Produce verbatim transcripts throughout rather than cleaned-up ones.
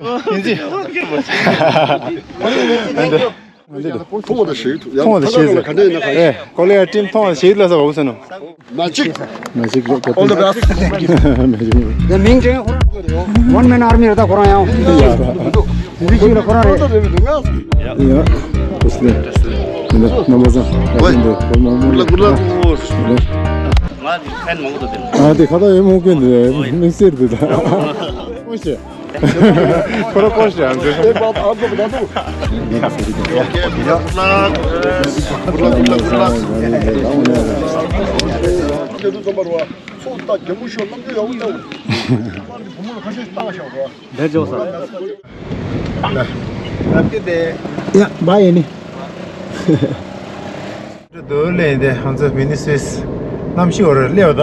ཡིན་ཅི། ཐུང་བ་དང་ཞིག་ཐུང་། ཡང་ཐུང་བ་དང་ཐ་ཀ་ལ་ག་འདྲ་ཡིན་ན་ག་ཡིན། ཨེ་ཀོ་ལེ་ཡ་ཀྲིན་ཐུང་བ་ཞིག་ལ་ཟ་བ་འུ་ས་ནོ། མ་གཅིག་མ་གཅིག་ལ་ག་ཏུ། མ་གཅིག་ལ། ཡ་མིང་ཅན་ཁོ་རང་ཡོད་རེད། ཝན་མེན་ཨར་མི་རེད། ད་ཁོ་རང་ཡང་ཡ། དེ་ཅིག་ལ་ཁོ་རང་རེད། ཡ་དེ་སི་ལེ། ཡིན་ད་རྣམ་པ་ཚོ་ཡ་ཝེ། དེ་འདྲ་ཁོ་མང་པོ་ལ་ལ་ལ་ལ། ང་ཕན་མང་པོ་འདུག་དེ། ཨ་དེ་ཁ་ད་ཡོད་མོ་ཀེ་འདི་དམིགས་བསལ་དུ་ད། ཨོ་ཤེ། ཁོ་ར་ཁོ་ཤེ་ཨ་འདི། ཡ་བ་ཡེ་ནི། འདུག་ལེ་དེ་ང་ཚོ་མི་ནི་སུད་སི་གནམ་གཤིས་འོ་རེ་སླེབས་ད།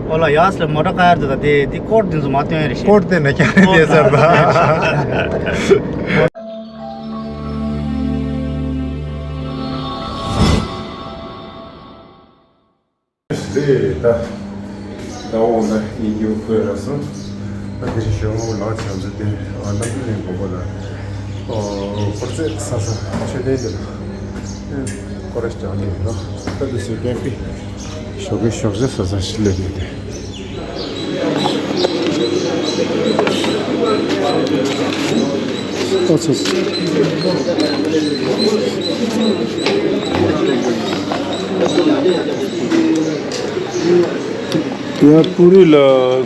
ཨོ་ལ་ཡག་སི་ལ་མོ་ཊ་ཀ་ཡར་དུ་ད་དེ་དེ་ཀོར་དེ་ཚོ་མ་སྟོན་རེ་ཤེས། ཀོར་དེ་ན་ཀྱང་རེ་དེ་ཟེར་ད། རེད་ད། ད་འོ་ན་ཡིན་རྒྱུ་ཁོས་ར་སོང་། ད་དེ་རིང་ཞོགས་པ་ལངས་བྱས་ང་ཚོ་དེ་རྣམ་གྲོལ་གླིང་དགོན་པ་ལ་ཨོ་དཀོར་མཛོད་ས་ས་མཆོད་རྟེན་དེ་ལ་སྐོར་ར་བྱས་ནས་ཡིན་ནོ། ད་དུ་ཟེར་ཀན་པི་ཞོགས་ཀའི་ཞོགས་ཇ་ཟ་ས་ཞིག་སླེབས་ཡོད་དེ། ཨོ་ཚོ། ཡ་པུ་རི་ལ་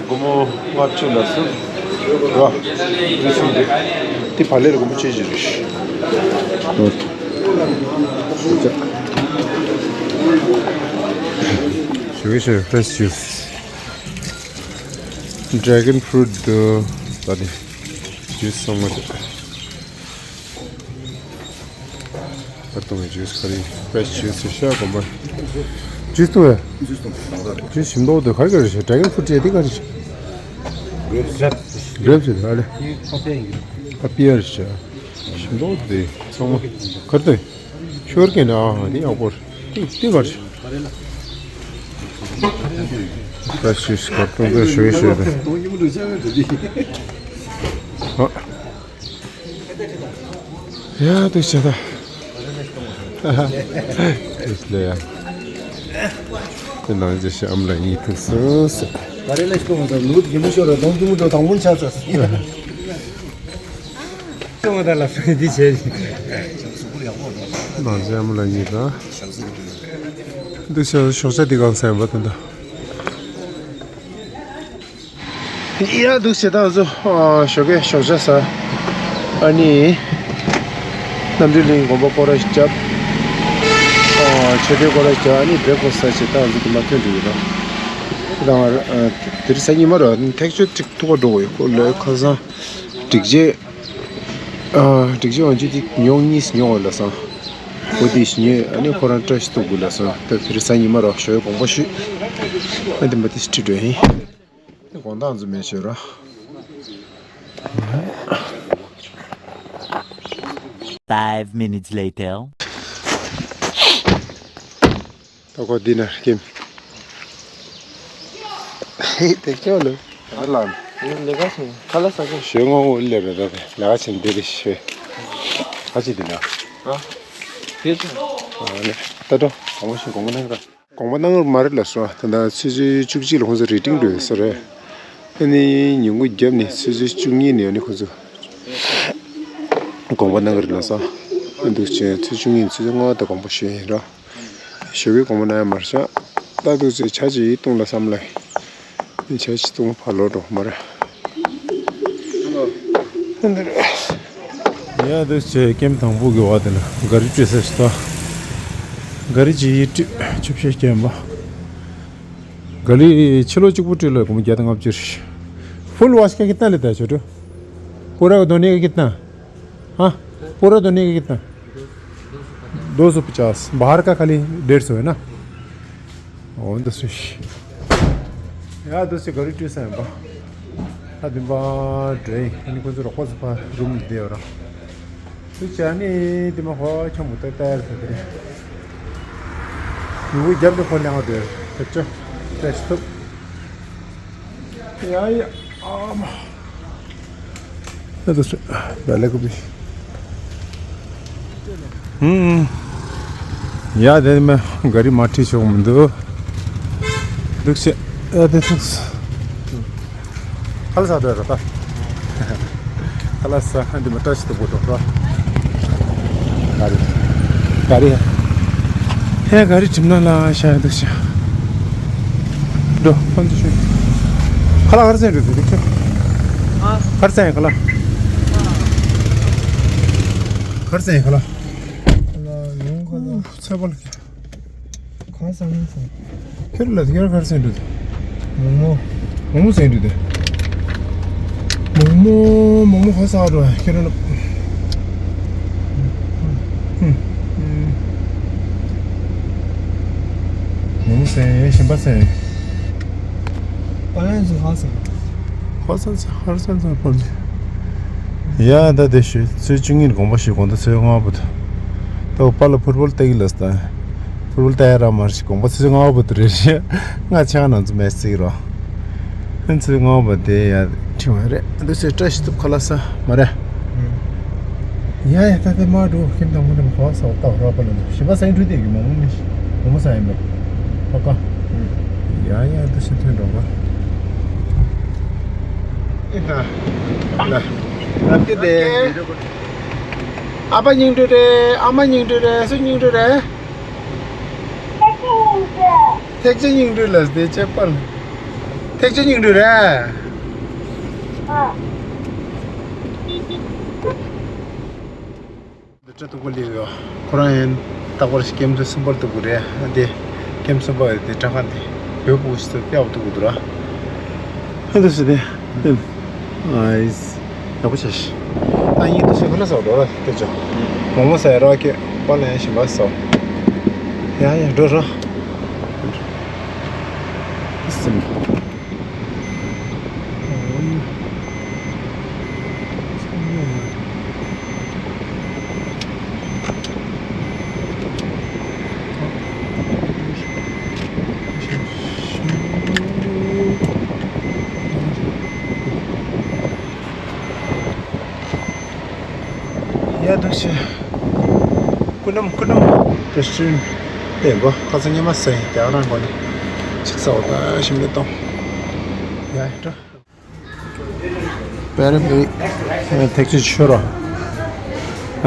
སྒོར་མོ་ལྔ་བཅུ་ལ་སུ་ར། རེ་སུ་འདི་དེ་བ་ལེར་སྒོར་མོ་བཅུ་བཞི་རེད། ཨོ། ཞུ་ཞུ་ཕེ་རེ་ཤི་ཇུས། Dragon fruit དུ་ད་དེ་ཇུས་ཚང་མ་རེད། ཨ་ཏོང་གི་ཇུས་ག་རེ། ཕེ་རེ་ཤི་ཇུས་ཤ་གོམ་པ། ཇུས་ཏུ་ཡ། ཇུས་ཞིམ་མདོག་དུ་ག་རེ་ག་རེ་ཤ། Dragon fruit ཅེས་དེ་ག་རེ་ཤ། Grapes ཅེས་དེ་ཨ་ལེ། ཨ་པི་ཡ་རེ་ཤ། ཞིམ་མདོག་དུ་ཚང་མ་ག་རེ་དུ། ཤོར་གན་ཨ་དེ་ཡག་པོ་རེད། དེ་དེ་ག་རེ་ཤ། ད་ཤི་ཤི་གར་ཏོང་ཏོ་ཞོ་ཞོ་དེ། ཨ། ཡ་དུ་ཤ་ད། ཨིས་ལེ་ཡ། དེ་ནང་ཅི་ཤ་ཨམ་ལ་ཡིན་ཐུག་སོང་ཟེར། ག་རེ་ལ་ཤི་གོ་མ་ད་ནུ་གི་མུ་ཤོ་ར་དོང་གི་མུ་ཏོ་དང་པོ་ཆ་ཚ། ཤི་མ་ད་ལ་སོང་འདི་བྱས། ནང་ཅི་ཨམ་ལ་ཡིན་ད། དུ་ཤ་ཤོག་ཤ་དེ་གང་སེམས་པ་དུ་ད། ཡ་འདུག་བྱེད་སྟངས་ཚོ། ཨ་ཞོགས་ཀས་ཞོགས་ཇ་ཟ། ཨ་ནི། རྣམ་གྲོལ་གླིང་དགོན་པ་སྐོར་ར་ཞིག་བརྒྱབ། ཨ་མཆོད་རྟེན་སྐོར་ར་ཞིག་བརྒྱབ། ཨ་ནི་བྷེ་རེག་ཕ་སི་ཊི་ཟ་བྱེད་སྟངས་ཚོ་དེ་མ་ཐོན་འགྲིག་ཡོད་ར། ད་ང་ར་ཨ་དེ་རིང་གཟའ་ཉི་མ་ར་ཐེག་ཆོད་ཅིག་ཐུག་པ་འགྲོ་གི་ཡོད། ཁོ་ལོས་ཁ་སང་། སྒྲིག་ཆས། ཨ་སྒྲིག་ཆས་འོན་ཅི་དེ་ཉོ་གཉིས་ཉོ་འོ་ལ་སང་། ཁོ་དེ་ཞིག་ཉོས། ཨ་ནི་ཁོ་རང་བཀྲ་ཤིས་ཐུག་དགོས་ལ་སང་། ད་དེ་རིང་གཟའ་ཉི་མ་ར་ཞོགས་ཀས་དགོངས་པ་ཞུས། ཨ་དེ་མ་དེ་ཁྲིད་འགྲོ་ཡིན། དེ་དགོང་དག་འཛུལ་མེད་བྱོས་ར། Five minutes later. ད་ཁོ་འདི་ན་ཀེམ། ཧེ་དེ་ཀྱོ་ལོ། ཨ་ལ། ལས་ཀ་བྱེད། ཁ་ལག་ཟ་གི། ཞོགས་ངོ་ལེ་ར་ར་ར་ལས་ཀ་བྱེད་འདི་རེད་ཤོད། ཨ་ཅི་འདི་ན། ཨ། དེ་ཚོ། ཨ་ནི། ད་དྲོ་གོང་མ་ཞིག་གོང་མ་ནང་ར། དགོངས་པ་གནང་མ་རེད་ལ་སོ། ད་ལྟ་ཆུ་ཚོད་བཅུ་གཅིག་ལ་ཁོང་ཚོ་རི་ཊིང་འགྲོ་ཡོད་ས་རེད། ཨ་ནི་ཉིན་གུང་བརྒྱབ་ནས་ཆུ་ཚོད་བཅུ་གཉིས་ནས་ཨ་ནི་ཁོང་ཚོ་དགོངས་པ་གནང་གི་རེད་ལ་སོ། ཨ་འདུག་ཆུ་ཚོད་བཅུ་གཉིས་ནས་ཆུ་ཚོད་ལྔ་བར་དུ་དགོངས་པ་ཞུས་ཡིན་ར། ཞོགས་ཀས་དགོངས་པ་གནང་ཡ་མ་རེད་ཤག་ད་འདུག་ཆུ་ཚོད་ཆ་ཅིག་གཏོང་ལ་བསམ་ལ། ཆ་ཅིག་གཏོང་ཕར་ལོག་འགྲོ་མ་རེད། ཡ་འདུག་ཆུ་ཚོད་ཀེམ་དང་པོ་གི་བར་དེ་ན་ག་རི་སྤྲོད་ས་ཞིག་ད། ག་རི་ཅིག་སྤྲོད་ཆུ་བཤལ་སྐྱེལ་མ། ག་རི་ཕྱི་ལོགས་གཅིག་པུ་སྤྲོད་ལ་སྒོར་མོ་བརྒྱ་དང་ལྔ་བཅུ་རེད། Full wash का कितना लेता है छोटू? पूरा धोने का कितना? हाँ, पूरा धोने का कितना? दो सौ पचास। बाहर का खाली डेढ़ सौ है ना? འོ་འདི་སུ་ཤི། ཡ་འདི་སུ་ག་རི་སྤྲོད་ས་ཡིན་པ། ད་འདི་པ་འདྲེ་ཨ་ནི་ཁོ་ཚོ་རོགས་པ་ཚོ་ཕ་རུམ་བསྡད་ཡོད་ར། འདི་བྱས་ནི་འདི་མ་ཧོ་ཁྱོད་མུ་ཏ་ཏ་ཡར་ཐ་དེ་རེད། ཡུ་བོ་རྒྱབ་ནས་ཁོ་ལེང་བ་དེ་ཐེབས་ཆོ་ཏེ་ཤི་ཐུབ། ཡ་ཡ་ཨ་མ། ད་དུ་སུ་ད་ལེགས་པི། ཧུམ། ཡ་དེ་མ་ག་རི་མ་ཁྲིད་ཆོག་མི་འདུག་འདུག་ཤེ། ཡ་དེ་ཐུགས། ཁ་ལ་ས་འགྲོ་ར་ད། ཁ་ལ་ས་འདི་མ་བཀྲ་ཤིས་སྟོབས་པོ་འགྲོ་ར། ག་རི། ག་རི། ཧེ་ག་རི་ཁྲིམས་ན་ལ་ཤ་ཡ་འདུག་ཤེ། འགྲོ་ཕན་ཚུན་ཤོད། ཁ་ལ་ཧར་སེང་འགྲོ་འདུག་ཤེ། ཨ། ཧར་སེང་ཁ་ལ། ཧར་སེང་ཁ་ལ། ཁ་ལ་ཡོང་ཁ་ལ། ཚེ་བལ་གྱི། གང་ཟ་ཡིན་ཟེར། ཁྱོད་ལ་ཁྱོད་གར་སེང་འགྲོ་དེ། མོག་མོག་མོག་མོག་སེང་འགྲོ་དེ། མོག་མོག་མོག་མོག་ཧ་ས་འགྲོ་ཁྱོད་ལ། ཧུམ། མོག་མོག་སེང་ཞིམ་པ་སེང་། པ་ལན་ཟུ་ཧ་སེང་། ཧ་ས་ཧ་ས་ས་པོ་ལི། ཡ་ད་དེ་ཞུ་ཚོད་བཅུ་གཉིས་དགོངས་པ་ཞུ་དགོང་དག་ཚོད་ལྔ་བུ་དུ། ད་པ་ལ་ཕུར་པོལ་ཏེག་ལ་སྟ། ཕུར་པོལ་ཏེ་ར་མར་ཞིག་དགོངས་པ་ཚོད་ལྔ་བུ་དུ་རེ་ཞེ། ང་ཆང་ནང་ཚོ་མེ་སི་རོ། ཧན་ཚོད་ལྔ་བུ་དེ་ཡ་ཁྲི་མ་རེད་འདུག་སེ་བཀྲ་ཤིས་ཐུབ་ཁ་ལ་ས་མ་རེད། ཡ་ཡ་ད་དེ་མ་འགྲོ་ཁྱིམ་དང་མོ་དེ་མ་ཧོ་ས་བ་ཏག་རོ་པ་ལ་འདུག་ཞི་བ་སེང་འགྲུལ་དེ་གི་མོ་མོ་མི་ཤི་མོ་མོ་ས་ཡིན་པ། ཧོ་ཀ་ཡ་ཡ་འདུག་སེ་ཐོན་འགྲོ་ག་ཨེ་ད། ལ། ལབ་ཀྱི་དེ། ཨ་ཕ་སྙིང་འདྲུ་རེད། ཨ་མ་སྙིང་འདྲུ་རེད། སུ་སྙིང་འདྲུ་རེད། ཐེག་ཆེན་སྙིང་འདྲུ་ལ་དེ་ཆེ་པ་ལ། ཐེག་ཆེན་སྙིང་འདྲུ་རེད། འདི་སྤྲད་ཐུག་པ་ལི་ཡོད། ཁོ་རང་ཡིན། རྟག་པར་ཞིག་ཀེམ་ཚོ་སུམ་པར་ཐུག་པ་རེད། ཨ་དེ་ཀེམ་སུམ་པ་ཡོད་དེ་སྤྲད་ཁང་དེ་བོད་པུ་ཞིག་ཏུ་ཏེ་ཨོ་ཐུག་པ་འདུག་ར། ཨ་འདི་སུ་དེ་དེ་ཨའིས་ཡག་པོ་ཆེ་ཤི། ད་ཡིན་དུ་ཞིག་ཁོ་ན་ཟ་འགྲོ་ར་དེ་ཅོ། མོག་མོག་ཟ་ཡ་ར་ཁེ་པ་ལ་ཡ་ཞིམ་པ་ཟ། ཡ་ཡ་འགྲོ་ར། སིམ། ཡ་འདུག་ཤེ། ཀུ་ནམ་ཀུ་ནམ་རེ་སི་ཊོ་རན་ཊི་དེ་གོ་ཁ་ཚ་ཉི་མ་སེ་རྒྱ་རང་གོ་ནི་ཆིག་ས་འོ་ད་ཞིམ་ལེ་གཏོང་། ཡ་འགྲོ། པེ་རེ་པེ་རེ་ཐེག་ཆུ་ཆུ་རོ།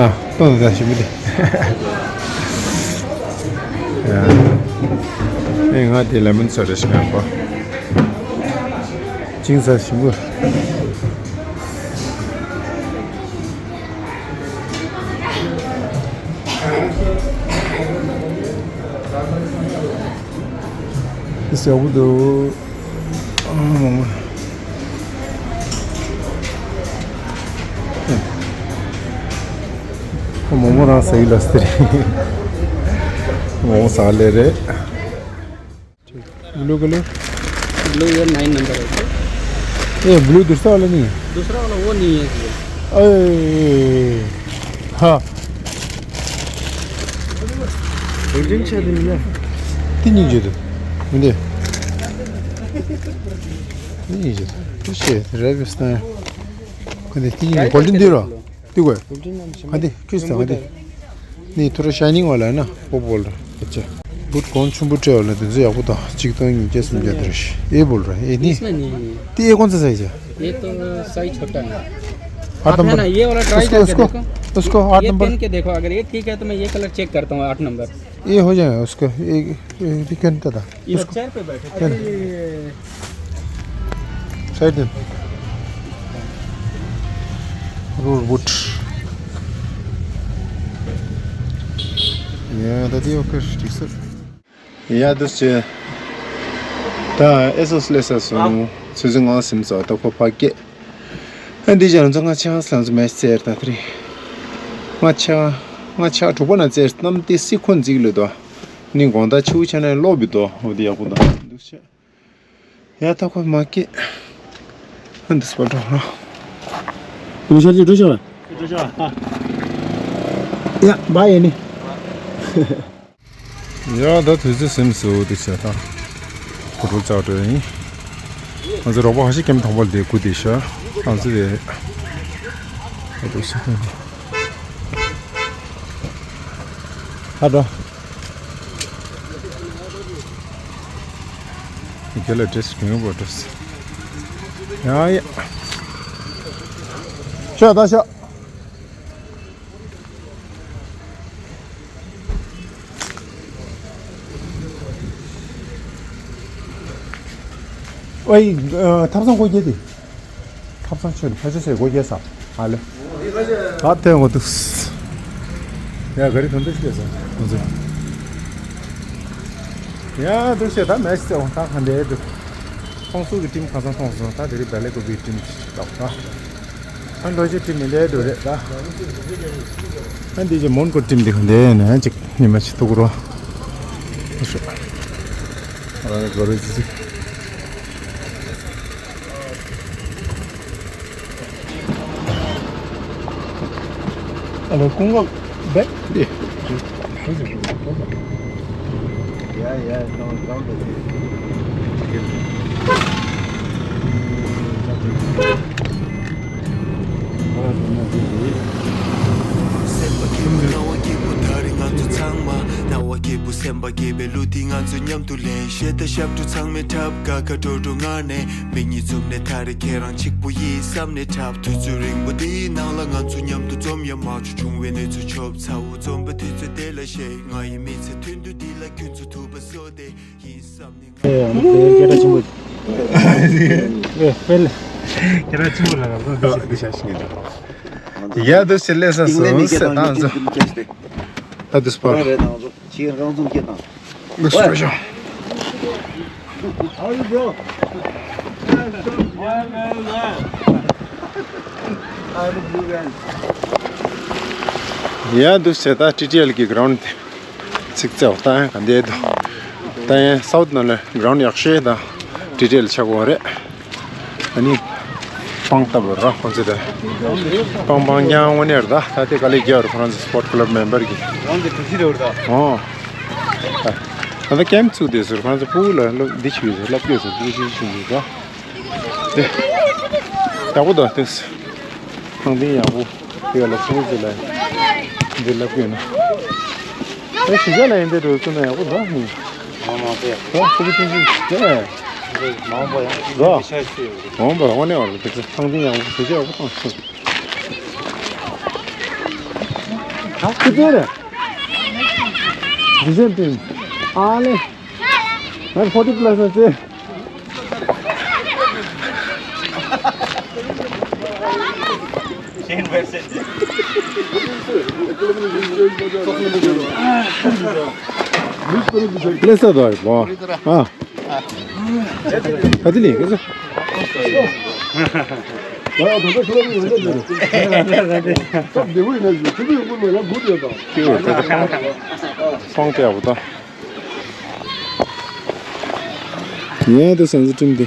ཨ་གཏོང་ད་ཞིམ་ལེ། ཨེ་ང་དེ་ལེ་མོན་སོ་ཌ་ཞིག་ཡང་གོ་ཅིང་ས་ཞིམ་པོ། ཨིས་ཡག་པོ་འདུག་ཨ་མོག་མོག་ཨ་མོག་མོག་རང་ཟ་གི་ལ་སྟེར། མོག་མོག་ཟ་ལེ་རེད། ब्लू कलर। ब्लू ये नाइन नंबर है। ये ब्लू दूसरा वाला नहीं है? दूसरा वाला वो नहीं है भैया। अरे, हाँ। इंजन शायद नहीं है। तीन इंजन तो। मुझे। तीन इंजन। कुछ है, रेड बिस्ता है। कौन है? तीन इंजन, गोल्डन दे रहा। ཏི་གོས། ཨ་དེ་ཁྲིས་དང་ཨ་དེ། ནི་ཐུ་ར་ཤའི་ནིང་བ་ལ་ན་པོ་པོ་ལ་ཨ་ཅེ། བུད་གོང་ཆུང་པོ་སྤྲད་བ་ལ་དེ་ཚོ་ཡག་པོ་དང་གཅིག་སྟོང་ཉིས་བརྒྱ་སུམ་བརྒྱ་དེ་རེད། ཨེ་བོལ་ར་ཨེ་ནི། इसमें नहीं है। ཏི་ཨེ་ཀོན་ས་སའི་ཛ། ये तो साइज छोटा है। आठ आप है नंबर। ना, ये वाला ट्राई उसको, करके उसको, देखो। उसको आठ ये नंबर। पहन के देखो, अगर ये ठीक है तो मैं ये कलर चेक करता हूँ, आठ नंबर। ये हो जाएगा उसको, ये, ये भी पहनता था। ये उसको चेयर पे बैठे। पहन। अरे, ये साइड दे। Road boot. ཡ་ད་དེ་ཡོད་ཀི་ཊི་ཤར། ཡ་འདུག་སེ། ད་ཨེ་སོ་སི་ལེ་ས་སོང་། ཚོད་ཚོད་ངང་སིམ་ཚོ་ད་ཁོ་ཕ་སྐད། ཨ་འདི་ཅང་ཚོ་ང་ཆ་ལང་ཚོ་མེ་ཙེར་ད་ཐི་རི། ང་ཆ་ང་ཆ་དྲུག་པ་ན་ཙེར་གནམ་དེ་སི་ཁོ་འཛིག་ལེ་དོ། ནི་དགོང་དག་ཆུ་ཆ་ནས་ལོག་བི་དོ་འོ་དེ་ཡག་པོ་དང་འདུག་སེ། ཡ་ད་ཁོ་མ་སྐད། ཨ་འདི་སྤ་འགྲོ་ར། དུང་ཤར་གྱི་འགྲོ་ཤོག་ལ། འགྲོ་ཤོག་ཨ། ཡ་བ་ཡེ་ནི། ཡ་ད་དུས་ཚོད་སིམ་སུ་འདུག་སེ་ད། གོ་སྒྲུབ་ལྕགས་སྒྲོལ་ཡིན། ང་ཚོ་རོགས་པ་ཧ་ཤི་ཀེམ་ཐོང་པ་ལ་དེ་སྒུག་བསྡད་ཤག་ང་ཚོ་དེ། ཨ་འགྲོ། ཁྱེད་ལ་ཌེས་ཀྲིན་པོ་ཌེས། ཡ་ཡ། ཤོག་ད་ཤོག། ཨོའི། ཨ། ཐབ་ཚང་སྒོ་བརྒྱད་དེ། ཐབ་ཚང་ཆོས་ལ་ཕ་ཆོས་སའི་སྒོ་བརྒྱད་ས། ཨ་ལེ། ཨ་དེ་འོ་དུ། ཡ་ག་རི་དོན་དུ་ཤེས་ས། དོན་དུ། ཡ་དུ་ཤེས་ད་མེ་སི་ཏེ་འོང་ད་ག་འདྲ་དུ། ཁོང་ཚོ་གི་ཊིམ་ཁ་སང་མཐོང་སོང་ད་དེ་རིང་བེ་ལེ་ཀོ་བི་ཊིམ་ཞིག་ལོག་ད། ཨ་འགྲོ་ཆེ་ཊིམ་མི་འདྲ་འགྲོ་རེད་ད། ཨ་འདི་ཅི་མོན་གོ་ཊིམ་འདི་ག་འདྲ་ནས་ཅིག་ཉི་མ་ཞིག་ཐུག་རོགས། ཨ་ར་གོ་རེ་ཅི་ཅི། ཨ་ལ་ཀུན་དགའ་བེག་དེ། ཡ་ཡ་ཀང་ཀང་དེ། སེམས་པ་སྐྱིད་པོ་རྣ་བ་སྐྱིད་པོ་ད་རེས་ང་ཚོ་ཚང་མ་རྣ་བ་སྐྱིད་པོ་སེམས་པ་སྐྱིད་པའི་གླུ་འདི་ང་ཚོ་མཉམ་དུ་ལེན། གཞས་དང་ཞབས་བྲོ་ཚང་མས་འཁྲབ། དགའ་དགའ་སྤྲོ་སྤྲོ་ངང་ནས་མིག་གཉིས་བཙུམ་ནས་ད་རེས་ཁྱེད་རང་གཅིག་པུ་ཡིན་བསམ་ནས་འཁྲབ། དུས་ཚོད་རིང་པོ་འདིའི་ནང་ལ་ང་ཚོ་མཉམ་དུ་འཛོམས་ཡ་མ་བྱུང་། བྱུང་བའི་གནས་ཚུལ་ཆོབ་ཚ་བོ་འཛོམས་པའི་དུས་ཚོད་དེ་ལ་གཞས་ང་ཡི་མི་ཚེ་ཐུང་དུས་འདི་ལ་ཁྱོད་ཚོ་ཐུག་པ་བཟོ་དེ་ཡིན་བསམ་ནས། ཨེ་ཡང་དེ་སྐད་གྲགས་ཆེན་པོ། ཨེ་ཧྥེལ། སྐད་གྲགས་ཆེན་པོ་ལ་ར་འདི་ཤ་ཤི་ངེས་ད། ཡ་དུ་ཞི་ལེ་ས་སུ་སེ་ཏང་སུ། ད་དུ་སྤོ། རེད་ནང་ཚོ་ཕྱི་རང་ཚོ་སྐད་དང་། དུ་སྤོ་ཤོ། ཡ་དུ་ཞི་ད་ཊི་ཊི་ཨེལ་གི་གྷི་རའུན་ཌི་དེ། ཚིག་རྩེ་འོག་ཏང་ག་འདེད་དོ། ཏང་སའུ་ཐི་ནང་ལ་གྷི་རའུན་ཌི་ཡག་ཤོས་དང་ཊི་ཊི་ཨེལ་ཆགས་ཀྱི་ཡོད་རེད། ཨ་ནི་སྤང་ལྟ་བུ་ར་ཁོང་ཚོ་དེ་སྤང་སྤང་རྐྱང་དངོས་གནས་རེད་ད། ད་དེ་དཀའ་ལས་རྒྱག་རེད། ཁོ་རང་ཚོ་སི་པོར་ཊི་ཀ་ལབ་མེམ་བར་གི་རང་དེ་གྲུ་བཞི་རེད་ད། ཨོ། ད་ད་ཀེམ་ཚུགས་དེ་ཟུར་ཁོ་རང་ཚོ་ཕྲུ་གུ་ལ་སློབ་འདི་བྱེད་ཀྱི་ཟེར་སློབ་སྐྱོར་ཟེར་ཕྲུ་གུ་ཤིག་ཤིག་འདུག་ད། དེ་ཡག་པོ་འདུག་དེ། ཁང་པའི་ཡག་པོ། དེ་ལ་ཕྲུ་གུ་ཚོ་ལ་འདི་ལབ་དགོས་ན། ཨེ་གཞིས་ཆགས་ལ་ཡིན་དེ་འགྲོ་ཚུལ་ན་ཡག་པོ་འདུག་ནི། མང་མང་པོ་ཡ། ད་ཕྲུ་གུ་ཆུང་ཆུང་དེ། མང་པོ་ཡ། འགྲོ། ཤ་ཤི་ཡོད། མང་པོ་དངོས་གནས་བར་དེ་ཚོ་ཚང་འཛིན་ཡག་པོ་བྱེད་ཤེས་ཡག་པོ་བཏང་ཤོག་ད་ཁུ་ཚོ་རེད། གཞིས་ཆགས་ཊིམ། ཨ་ལེ། ང་ཕོར་ཊི་པ་ལ་སོང་ཚེ། ལེ་ས་དོ་ཨ། ད་དེ་ལས་ཀ་ས། སོང་སྟེ་ཡག་པོ་ད། ངས་དེ་སང་ཟི་ཀྲིམ་དེ།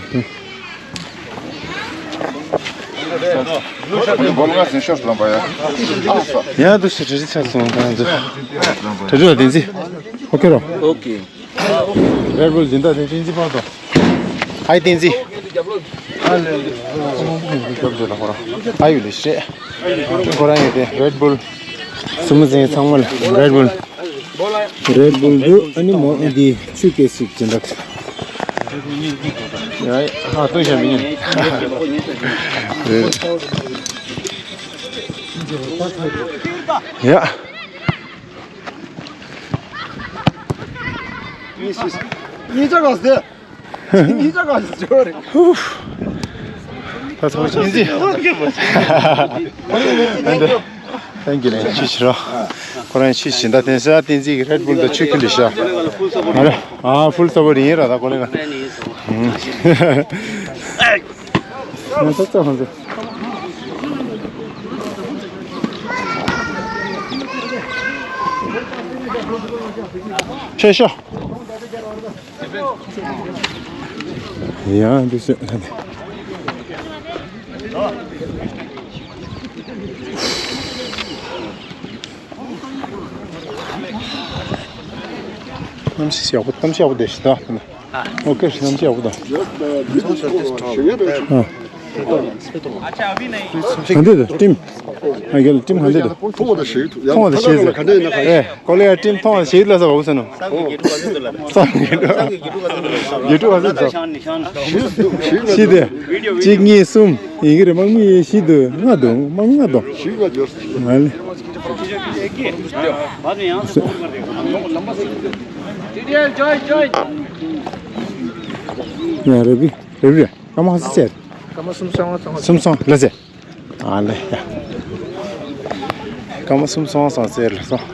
ཡ་དུ་ཞིག་གྲ་སྒྲིག་ཆགས་སོང་ད་ཚོ། གྲ་སྒྲིག་ལ་བསྟན་ཟི། ཨོ་ཀེ་རོ། ཨོ་ཀེ། རེད་བུལ་སྦྱིན་བདག་དེ་བསྟན་ཟི་ཕར་དོ། ཧའི་བསྟན་ཟི། ཧའི་ཡོད་ལེ་ཤེས། ཁོ་རང་ཡོད་དེ་རེད་བུལ། སུ་མོ་ཟིན་ཚང་མ་ལ་རེད་བུལ། རེད་བུལ་འདུག་ཨ་ནི་མོ་འདི་ཆུ་སྐྱེས་སིག་ཅན་དག་ཡ་ཨ་ཏུ་ཞབས་མི་ཉན། རེད། ཡ། གཉིས་ཆ་ག་ཟེ། གཉིས་ཆ་ག་ཟེ་ཅོ་རེད། ཧུ། ད་ཚོ་ཆེན་ཟི། ཨ་འདི། ཐེང་ཀིའུ་ལེ་ཆི་ཆི་རོ། ཁོ་རང་ཆི་ཆི་ད་བསྟན་ས་བསྟན་འཛིན་གྱི་རེད་བུལ་དང་ཆུ་ཁྱི་ལི་ཤ། ཨ་རེ། ཨ་ཕུལ་སོ་བོ་རིང་ར་ད་ཁོ་ནི་ང་། ང་ཚོ་ཚོ་ཧང་ཚོ། ཆེ་ཤོ། ཡང་འདུག་སེ། གནམ་གཤིས་ཡག་པོ་གནམ་གཤིས་ཡག་པོ་འདུག་ཤི་ད། ཨོ་ཀེ་གནམ་གཤིས་ཡག་པོ་འདུག་ཨ་འདི་འདི་ཊིམ། ཨ་རྒན་ལགས་ཊིམ་ག་འདྲ་འདུག་མཐོང་བ་དང་ཞིག་ཐུབ་ཡང་མཐོང་བ་དང་ཕ་ཞིག་ལ་ཐུབ་ག་འདྲ་ཡིན་ན་ག་ཡིན། ཨེ་ཀོ་ལི་ཡ་ཊིམ་མཐོང་བ་དང་ཞིག་ལ་ས་བ་བུ་ས་ནོ། ཨོ། སང་གི་འགྲོ་ག་ཚོད་ལ། ཡུ་ཊུབ་ག་ཚོད་འདུག་ཡུ་ཊུབ་ག་ཚོད་འདུག་ཞིག་འདུག་ཞིག་ལ་ཞིག་འདུག་དེ། གཅིག་གཉིས་གསུམ་ཡིན་གྱི་རེད། དམག་མི་ཞིག་འདུག་ལྔ་འདུག་དམག་མི་ལྔ་འདུག་ཞིག་ལ་འབྱོར། ཨ་ལེ། ཡ་རེ་བི་རེ་བི་རེ་སྐར་མ་ཧ་སི་ཟེར། སྐར་མ་སུམ་སོང་སོང་། སུམ་སོང་ལ་ཟེར། ཨ་ལེ་ཡ། སྐར་མ་གསུམ་སོང་སོང་ཟེར་ལ་སོང་།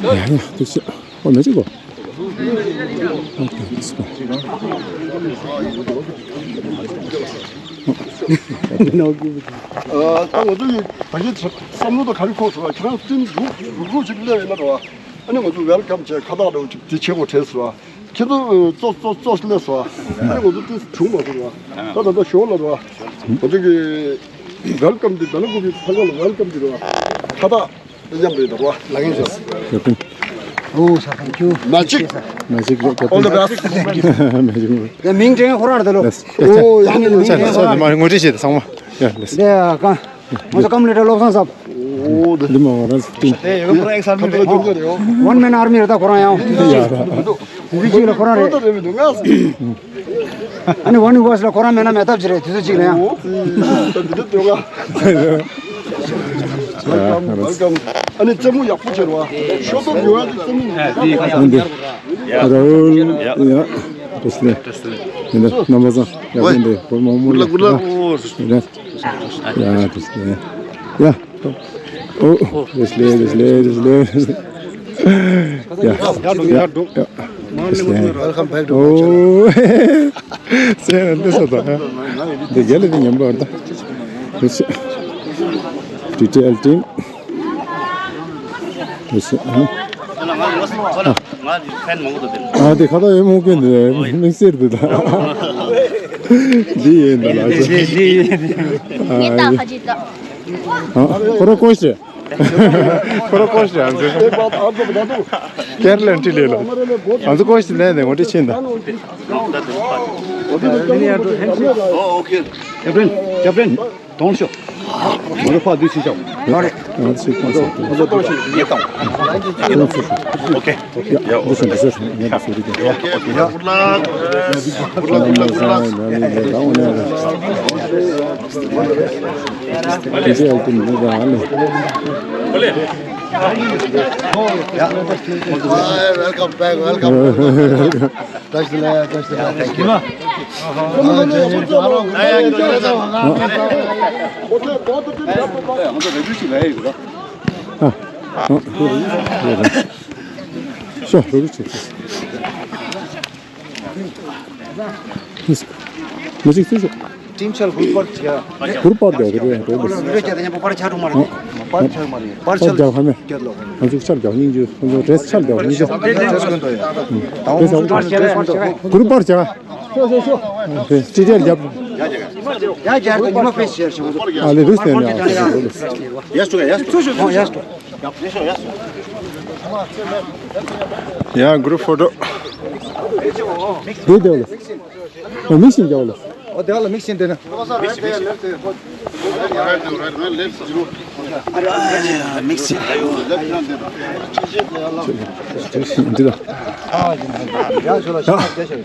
ཡ་ཡ་དུ་ཤ་ཨོ་མེ་ཅི་གོ། ད་ང་ཚོ་ཡི་ད་གིན་བསམ་བློ་དང་ག་རེ་འཁོར་སོང་བ། ཁྱེད་རང་བསྟུན་རུག་རུག་རུག་ཅིག་སླེབས་ཡོད་ན་རེད་བ། ཨ་ནི་ང་ཚོ་ཝེལ་ཀམ་བྱས་ཁ་བཏགས་འདྲ་བོ་ཅིག་དེ་བྱེད་དགོས་དྲན་སོང་བ། ཁྱེད་ཚོ་ཙོག་ཙོག་ཙོག་སླེབས་སོང་བ། ཨ་ནི་ང་ཚོ་དེ་བྱུང་མ་སོང་བ། ད་ད་ལྟ་ཞོར་ལ་རེད་བ། ང་ཚོ་གི་ཝེལ་ཀམ་དེ་བེ་ལ་ཀུ་པི་ཕ་ག་ལ་ཝེལ་ཀམ་དེ་རེད་བ། ཁ་བཏགས་དེ་མཉམ་རེད་འདུག་བ། ལག་ཡོད་ཟེར། ཡོད་པིན། ཨོ་ས་ཁམས་ཆུ། མ་གཅིག་མ་གཅིག་རེད་ཀོ་པིན། མ་གཅིག་རེད། ཡ་མིང་དྲན་ཁོ་རང་རེད་ད་ལོ། ལགས་སོ། ཨོ་ཡ་ངས་མིང་ལགས་དྲན་ཁོ་རང་། མ་ངོ་སྤྲོད་བྱེད་དང་ཚང་མ། ཡ་ལགས་སོ། ལས་ཀ་ང་ཚོ་ཀམ་ལི་ཊར་བློ་བཟང་ཟབ། འདི་མ་ང་རང་ཚོ་ཏིང་། ཨེ་ཡོད་པ་ར་ཨེག་སར་མི་རེད། ཝན་མེན་ཨར་མི་རེད་ད་ཁོ་རང་ཡང་། ཡ་ར། འདི་གཅིག་ལ་ཁོ་རང་རེད། ཨ་ནི་ཝན་ཝི་ཝར་སི་ལ་ཁོ་རང་མེད་ན་མེད་ཐབས་ཅིག་རེད། དུས་ཚོད་གཅིག་ལ་ཡང་། འདི་འདྲ་འདུག་ག་ཝེལ་ཀམ། ཝེལ་ཀམ། ཨ་ནི་རྩེད་མོ་ཡག་པོ་བྱེད་རོགས། ཤོ་ཏོ་ཉོ་ཡ་དེ་རྩེད་མོ་ཉོ་ཡ། འདི་ར་ཧུལ། ཡ་རེ་སི་ལེ། ཡ་རེ་སི་ལེ། ཡིན་ད་རྣམ་པ་ཚང་ཡག་པོ་འདུག་བོར་མང་མོ་ལ། ཡ་རེ་སི་ལེ། ཡ། ཨོ། རེ་སི་ལེ་རེ་སི་ལེ་རེ་སི་ལེ། ཡ། ཡ། ཡ། རེ་སི་ལེ། ཝེལ་ཀམ་བེག་ཊུ། ཨོ། སེ་ན་འདི་ས་ད། འདི་རྒྱལ་ལ་འདི་ཉམས་པ་ད། རེ་སི། ཊི་ཊི་ཨེལ་ཊིམ། རེ་སི། ཨ། ཨ་དེ་ཁ་ད་ཡོད་མོ་ཀན་འདི་དམིགས་བསལ་འདི་ད། འདི་ཡིན་ད་ལ། འདི་འདི་འདི། ཨ། ཁོ་ར་ཀོ་ཤེ། ཁོ་ར་ཀོ་ཤེ་ཨ་ཛི། ཀེར་ལེན་ཊི་ལེ་ལོ། ཨ་ཛི་ཀོ་ཤེ་ལེན་ནས་ངོ་སྤྲོད་ཕྱིན་ད། ཨོ་ཨོ་ཁེ། ཀེབ་ཊན། ཀེབ་ཊན། དོང་ཤོ། ང་ཚོ་ཕར་འདུས་ཕྱིན་ཤོག་ལོ་རེ། ང་ཚོ་ཕར་ཚོ་ཡེ་ཀང་། ཨོ་ཁེ། ཡ། འདི་སོང་འདི་སོང་ངས་འདི་སོང་རེད་ཀྱང་། ཡ། ཡ། ཡ། ཡ། Welcome back, welcome back. Thank you. Sure, very good. Music, music. ཊིམ་ཆ་ལ་གུ་རུབ་པར་བྱས། གུ་རུབ་པར་རྒྱག་གི་རེད། རེད། བི་ཌི་ཡོ་བརྒྱབ་ན་མཉམ་པོ་པར་ཆགས་འགྲོ་མ་རེད། པར་ཆགས་མ་རེད། པར་ཆགས་རྒྱག་ཧ་མེ། རྒྱབ་ལོག་ང་ཚོ་ཆར་རྒྱག་སྙིང་རྗེ། ཁོང་ཚོ་ཌི་རེ་སི་ཆར་རྒྱག་སྙིང་རྗེ། ཌི་རེ་སི་ཨ་ཁུ། གུ་རུབ་པར་བྱས། ཤོ་ཤོ་ཤོ། ཊི་ཊི་ཨེལ་རྒྱབ། ཡ་རྒྱབ་ཉི་མ་ཕེ་སི་ཤེར་བྱེད། ཨ་ལེ་རུས་ནས་ནས། ཡ་ཤོ་ཡ་ཤོ། ཡ་གུ་རུབ་ཕོ་ཊོ། དེ་དེ་ལ། ཨོ་མིག་སིན་རྒྱག་ལ། ཨོ་དེ་ལ་མིག་སིན་དེ་ན། མིག་སིན། འདི་ལ། ཡ་ཤོ་ལ་ཤོ་ལ་རྒྱ་ཤོ།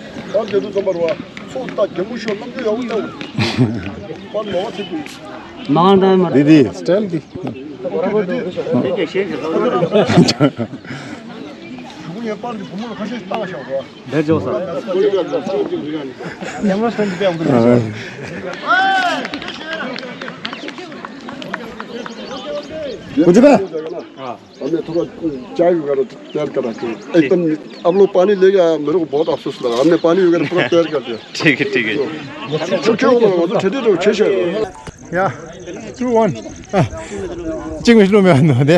མང་དང་མ། འདི་འདི་སི་ཊལ་འདི། བེར་འཇོག་ས། कुछ ना। हमने थोड़ा चाय वगैरह तैयार करा के एकदम। आप लोग पानी लेके आया, मेरे को बहुत अफसोस लगा। हमने पानी वगैरह पूरा तैयार कर दिया। ठीक है, ठीक है। क्यों, क्यों बोला? वो तो ठंडी तो छे छे। ཡ། ཊུ་ཝན། ཨ། གཅིག་མི་ཤི་ལོ་མེད་འདུག་དེ།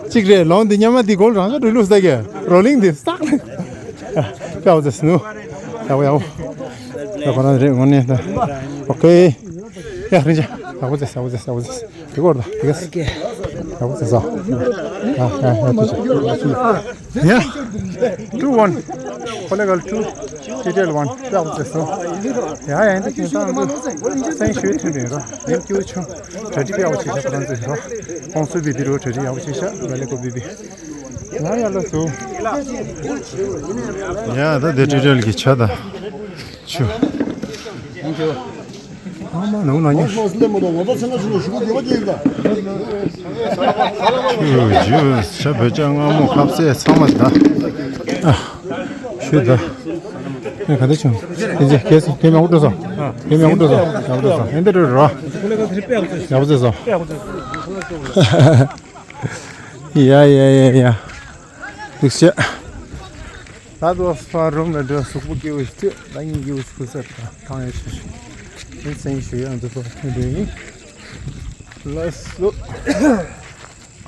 གཅིག་རེད། ལོང་འདི་ཉི་མ་འདི་གོལ་རང་ས་འགྲོ་ལུགས་ས་གི་རོ་ལིང་འདི་སྟག་ལ། ཡ། ཡག་པོ་ཟེར་སོང་། ཡག་པོ་ཡག་པོ། ཡ་ཁོ་རང་རེད་ངོ་ནས་ད། ཨོ་ཁེ། ཡ་རིན་ཆེན། ཡག་པོ་ཟེར། ཡག་པོ་ཟེར། ཡག་པོ་ཟེར། དེ་གོར་ད་དེ་ག་ཡག་པོ་ཟེར་ས། ཡ་ཡ་ཡ་ཐུགས་རྗེ་ཆེ། ཡ། ཊུ་ཝན། ཀོ་ལེ་གལ་ཊུ་ཊི་ཊི་ཨེལ་ཝན་པ་ཚེ་སོ། ཡ་ཡ་འདི་ཁྱེད་ཚང་གི་སེང་ཞུ་ཐུན་རེད་རོ། ཡིན་ཀྱུ་ཆུ་གྲ་སྒྲིག་ཡག་པོ་བྱེད་ཤག་ཁོ་རང་ཚོས་རོ། ཁོང་ཚོའི་བི་དི་རོ་གྲ་སྒྲིག་ཡག་པོ་བྱེད་ཤག་ལ་ལེ་ཀོ་བི་བི། ཡ་ཡ་ལ་སོ། ཡ་ད་དེ་ཊི་ཊི་ཨེལ་གི་ཆ་ད། ཆུ། ཨ་མ་ནུ་ན་ཉོ། ཞུ་ཞུ་ཞུ་བོད་ཅག་སྔ་མོ་ཁ་ཟས་ཚང་མ་ད། ཨ། ཞུ་ད། ཨེ་ག་འདྲ་བྱུང་། དེ་རྗེས་ཁྱེད་ཚོ་དེ་མ་འུ་འགྲོ་སོང་། དེ་མ་འུ་འགྲོ་སོང་། ཡག་འགྲོ་སོང་། ཨེ་འདི་འགྲོ་རོ། ཡག་པོ་བྱས་སོང་། ཡ་ཡ་ཡ་ཡ། ལེགས་བཤད། ད་དུ་ཕ་རུམ་ལ་འགྲོ་གཟུགས་པོ་སྐྱིད་པོ་ཞིག་ད་ངས་སྐྱིད་པོ་ཞིག་ཁུར་ས་ད་ཐང་ཡ་ཞིག་ཞིག་ཨིན་སེང་ཞུ་ཡང་འདུག་པ་ཐོན་འདོད་ཡིན། ལགས་སོ།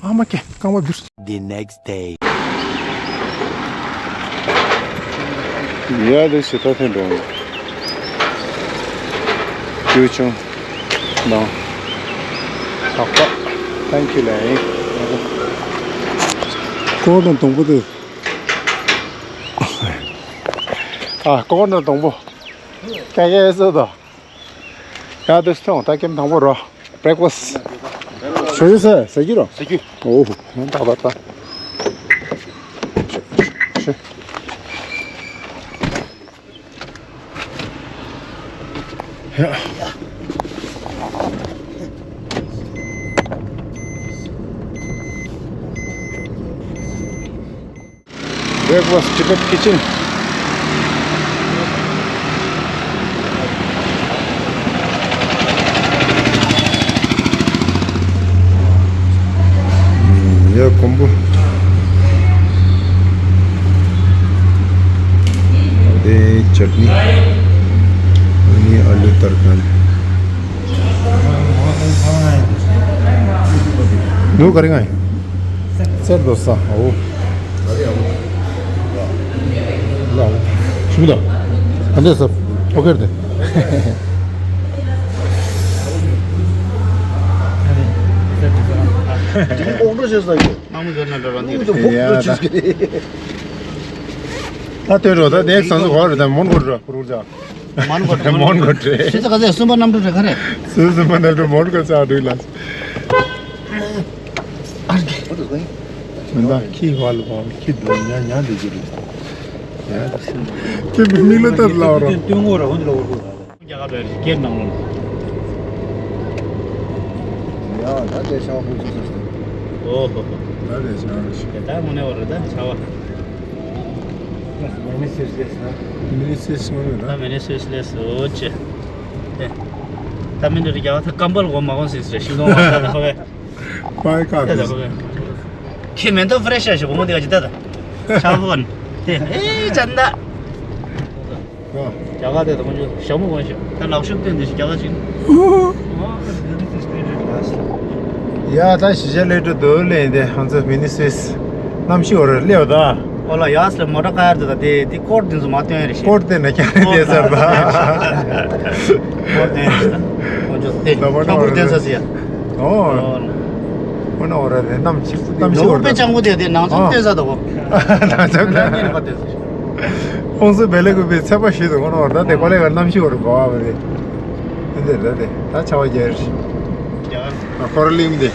ཨ་མ་ཀེ་རྐང་པ་འབུར། The next day. ཡ་ལེ་ཞེ་ད་ཐོན་འགྲོ། ཀྱུ་ཆུང་། ནང་། ལག་པ། ཐེང་ཀྱུ་ལེ། ཀོ་ནོ་དང་པོ་དེ། ཨ་ཀོ་ནོ་དང་པོ། ཀ་ཡེ་སོ་དོ། ཡ་དེ་སྟོང་ད་ཀེམ་དང་པོ་རོ། བྷེ་རེག་ཕ་སི། ཞོ་ཡོད་ས་ཟ་རྒྱུ་རོ། ཟ་རྒྱུ། ཨོ་ཧོ་ད་ད་ད། Breakfast Tibet Kitchen. ཡ་ཀོམ་པོ། དེ་ཅཊ་ནི། ཨ་ནི་ཨ་ལུ་ཏར་ཀར། ནུ་ག་རེ་ང་། སེར་དོ་ས་འོ། ལའོ། ཤི་མི་ད། ཨ་འདྲས་ས། ཨོ་ཁེ་རེད་དེ། ཨོག་འགྲོ་བྱེད་ས་ཡོད། ཨ་མི་ག་ན་འགྲོ་ར་འདི། ཨོག་འགྲོ་བྱེད་ས་ཡོད། ད་ལྟོས་འགྲོ་ད་དེ་སང་སུ་གོ་རེད་ད་མོན་གོ་ར་ཁུ་རུ་ཇ། མོན་གོ་མོན་གོ་ཏྲེ། ཤི་ཚ་ག་ཚད་སུམ་པ་གནམ་གྲུ་རེ་ག་རེ། སུ་སུམ་པ་གནམ་གྲུ་མོན་གོ་ཚ་རུ་ལ། མི་འདའ་ཁྱི་ཧ་ལ་བ་ཁྱི་དུ་ཉ་ཉ་འདི་ཅི་རེད། ཡ་ཁྱི་མི་མི་ལ་ལྟར་ལ་ར། སྟོན་ངོ་ར་འོན་ལ་འོ་ར། རྒྱ་གར་བའི་སྐད་ནང་ལོགས། ཡ་ད་དེ་ཤ་བ་ཁུག་སུ་སུ་སུ། ཨོ་ཧོ་ཧོ། ད་དེ་ཤ་བ་ཤ། དེ་ད་དངོས་གནས་བ་རེད་ད་ཤ་བ། མི་ནི་སུས་ལས་སོ། མི་ནི་སུས་ངོ་མི་ད། ད་མི་ནི་སུས་ལས་སོ་ཅེ། ཨེ། ད་མི་འདི་རི་རྒྱ་བ་ད་ཀམ་པལ་གོ་མ་གོ་སིས་རེ་ཤིང་ཏོང་བ་ད་ཧོ་བེ། ཕའི་ཀ་ད་ཧོ་བེ། ཁྱེད་མེ་ཏོག་ཧྥི་རེ་ཤ་ཞིག་གོ་མོ་དེ་ག་ཅི་ད་ད། ཤ་བོ་ཨན། དེ་ཨེ་ཅན་ད། རྒྱ་གར་དེ་དང་ཅུ་ཞྭ་མོ་གོན་ཞིག་ད་ལག་ཤུབས་སྟོན་དེ་ཞིག་རྒྱ་གར་ཅིག་ཡ་ད་ཞི་ཅན་ལེ་ཏྲོ་དོ་ལེ་དེ་ཧང་ཚ་མི་ནི་སིས་གནམ་གཤིས་འོ་རེ་ལེའོ་ད། ཨོ་ལ་ཡ་སི་ལེ་མོ་ཊ་ཀ་ཡར་དུ་ད་དེ་དེ་ཀོར་དེ་ཚོ་མ་སྟོན་རེ་ཞིག་ཀོར་དེ་ན་ཀྱང་རེ་དེ་ཟེར་ད། ཀོར་དེ་ན་ད་མོ་ཊ་འོ་རེ་དེ་ནམ་གཤིས་ཀོར་དེ་ཚོ་ཟེར་ཡ། ཨོ། ཨོ་ན་འོ་ར་རེད། གནམ་གཤིས་གནམ་གཤིས་འོ་ར་དཔེ་ཅང་པོ་དེ་དེ་ནང་ཚོ་ཨོ་བལྟས་ས་དོ། ནང་ཚོ་བལྟས་ས། ཁོང་ཚོ་བེ་ལེ་གུ་པའི་ཚད་པ་ཞིག་ཏུ་འོ་ན་འོ་ར་ད་དེ་ཀོ་ལེ་ག་གནམ་གཤིས་འོ་ར་གོ་བ་བ་རེད། འདི་རེད་དེ་ད་ཆ་བ་རྒྱལ་རེད། ཨ་ཁོ་ར་གླིང་དེ།